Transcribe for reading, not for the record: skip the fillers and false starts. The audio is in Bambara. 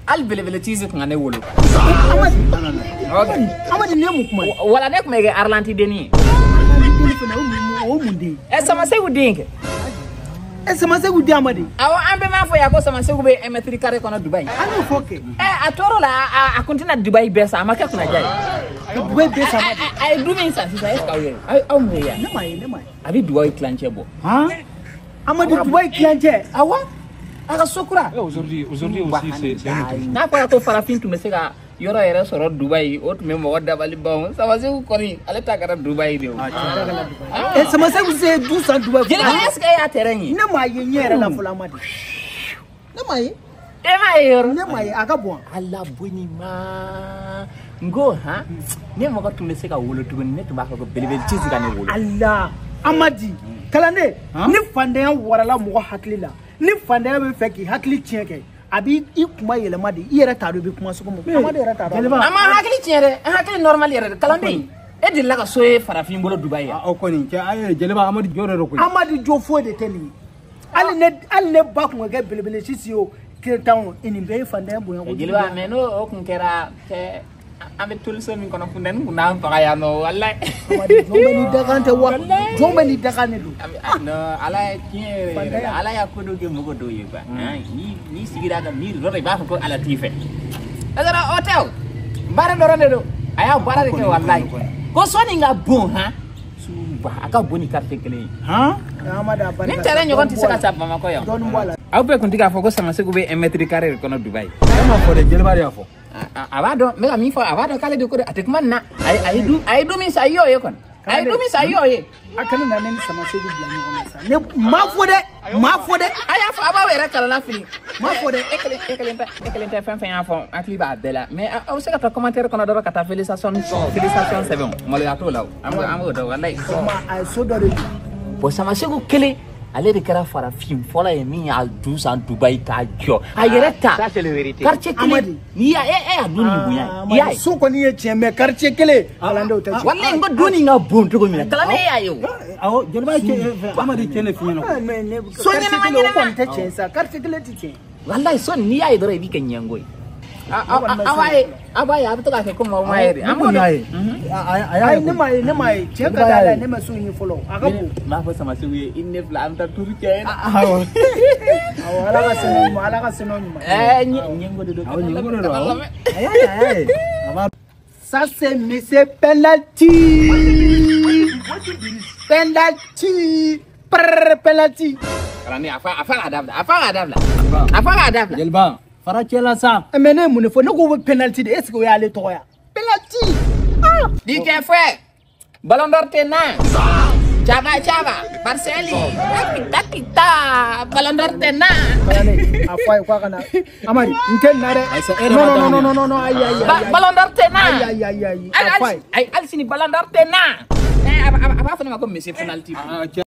Hali belebele tizi kun ka ne wolo. Amadi ne mun kuma ye? Wala ne kun bɛ kɛ Arlanti denni ye. O mun den? Samasegu den kɛ. Samasegu den Amadi. Awɔ, an bɛɛ m'a fɔ yan ko Samasegu bɛ 1 mètre carré kɔnɔ Dubayi. An y'o fɔ kɛ. A tɔɔrɔ la a kun tɛna Dubayi bɛɛ san, a ma kɛ kunnaja ye. Dubayi bɛɛ san. A ye du min san sisan, est ce que aw ye aw mun ye yan? Ne m'a ye, ne m'a ye. A bɛ Dubayi tilancɛ bɔ. Han? Amadi Dubayi tilancɛ. Awɔ. A ka so kura. Aujourd'hui aussi c'est un autre jour. N'a fɔra ko farafin tun bɛ se ka yɔrɔ yɛrɛ sɔrɔ Dubayi, o tun bɛ mɔgɔ dabali ban. Samasegu kɔni ale ta kɛra Dubayi de o. Samasegu se du san Dubayi. Jeliba, est ce que e y'a terrain ye? Ne m'a ye ɲɛ yɛrɛ la fɔlɔ Amadi. Ne m'a ye. E m'a ye yɔrɔ? Ne m'a ye, a ka bon. Ala boni ma. N ko han, ne mɔgɔ tun bɛ se ka wolo tuguni, ne tun b'a fɔ ko belebele ti se ka ne wolo. Ala Amadi, kalanden, ni fantanya warala mɔgɔ hakili la, ni fantanya bɛ fɛ k'i hakili tiɲɛ kɛ, a b'i i kuma yɛlɛma de, i yɛrɛ t'a dɔn i bɛ kuma sugu min. Amadi yɛrɛ t'a dɔn. A ma hakili tiɲɛ dɛ, an hakili normal yɛrɛ de. Kalanden, e delila ka so ye farafin bolo Dubayi yan? O kɔni cɛ, a ye jeliba Amadi jo de don koyi. Amadi jo foyi de tɛ nin ye. Hali ne ba kun ka kɛ belebele sisi o tile tan o, nin bɛɛ ye fantanya bonya kojugu. Jeliba, mais n'o o kun kɛra cɛ, an bɛ toliso min kɔnɔ, funtɛni kun n'an faga yan nɔ walayi. Amadi, jɔn bɛ n'i dakan tɛ wa? Jɔn bɛ n'i dakan de don. Non, ala ye tiɲɛ yɛrɛ yɛrɛ, ala y'a ko dɔ kɛ mɔgɔ dɔw ye quoi. N'i sigira ka miiri dɔrɔn, i b'a fɔ ko ala t'i fɛ. O tɛ o, baara dɔrɔn de don. A y'a baara de kɛ walayi. Ko sɔnni ka bon han, suba a ka bon ni quartier kelen ye. Han? Amadi a barika. Ni terrain ɲɔgɔn tɛ se ka san Bamakɔ yan. Dɔɔnin bɔ a la. Aw bɛɛ kun tɛ k'a fɔ ko Samasegu bɛ 1 mètre carré de kɔnɔ Dubayi. Ne m'a fɔ dɛ, jeliba de y'a fɔ. A b'a dɔn, n bɛ ka min fɔ, a b'a dɔn k'ale de ko dɛ, a tɛ kuma nin na. A ye du min san, i y'o ye kɔni. A ye du min san, i y'o ye. A kana na ne ni Samasegu bila ɲɔgɔn na sa. Ne m'a fɔ dɛ, m'a fɔ dɛ. A y'a fɔ, a b'aw yɛrɛ kalala fili. M'a fɔ dɛ. E kelen tɛ fɛn fɛn y'a fɔ, hakili b'a bɛɛ la. Mais aw bɛ se ka taa commentaire kɔnɔ dɔrɔn ka taa félicitation sɛbɛn. Maloya t'o la o. An b'o dɔn walayi. O tuma a ye so dɔ de jɔ. Bon, Samasegu kelen, ale de kɛra farafin fɔlɔ ye min y'a du san Dubayi k'a jɔ. A yɛrɛ ta. Ça c'est la vérité. Quartier kelen. N'i y'a e y'a du nin bonya ye. I y'a ye. So kɔni ye tiɲɛ, mais quartier kelen. Kalandenw tɛ tiɲɛ. Walayi n ko du nin ka bon cogo min na. Kalanden e y'a ye o. Awɔ, jeliba ye Amadi tiɲɛ de f'i ɲɛna. Mais ne So ɲɛnama quartier kelen o ɲɛnama. kɔni tɛ tiɲɛ sa, quartier kelen tɛ tiɲɛ. Walayi so nin n'i y'a ye dɔrɔn i b'i kɛ ɲɛngo ye. Aw b'a ye, a bɛ to k'a kɛ komi aw m'a ye de. An b'o Ne y'a dɔn. ye. A y'a Ayi, ye. ne m'a ye, ne m'a ye. Tiɲɛ ka di Ala ye, ne ma so in ye fɔlɔ. A ka bon. N b'a fɔ Samasegu ye, i ni ne fila an bɛ taa turu kɛ. Awɔ. Awɔ, Ala ka sɛnɛ ɲuman, Ala ka sɛnɛ ɲuman. Ɲɛngo de don. Awɔ, ɲɛngo de don, awɔ. A y'a ye, a y'a ye. A b'a Ça c'est monsieur penalty. Penalty. Prrr, penalty. Kalanden, a fa k'a dabila, a fa k'a dabila. A fa k'a dabila. Jeliba, fara cɛ la sa. Mais ne ye mun de fɔ? Ne ko penalty de, est ce que o y'ale tɔgɔ ye? Penalty. Ah! Di kɛ fɛ. Ballon d'or tɛ na. Chaba chaba. Marceli. Taki ta. Ballon d'or tɛ na. Kalanden, a fɔ a ye k'a ka na. Amadi, n tɛ nin na dɛ. Non non non non non, ayi ayi ayi. Ballon d'or tɛ na. Ayi ayi ayi ayi. A fɔ a ye. Ayi, hali sini ballon d'or tɛ na. A b'a fɔ ne ma ko monsieur penalty.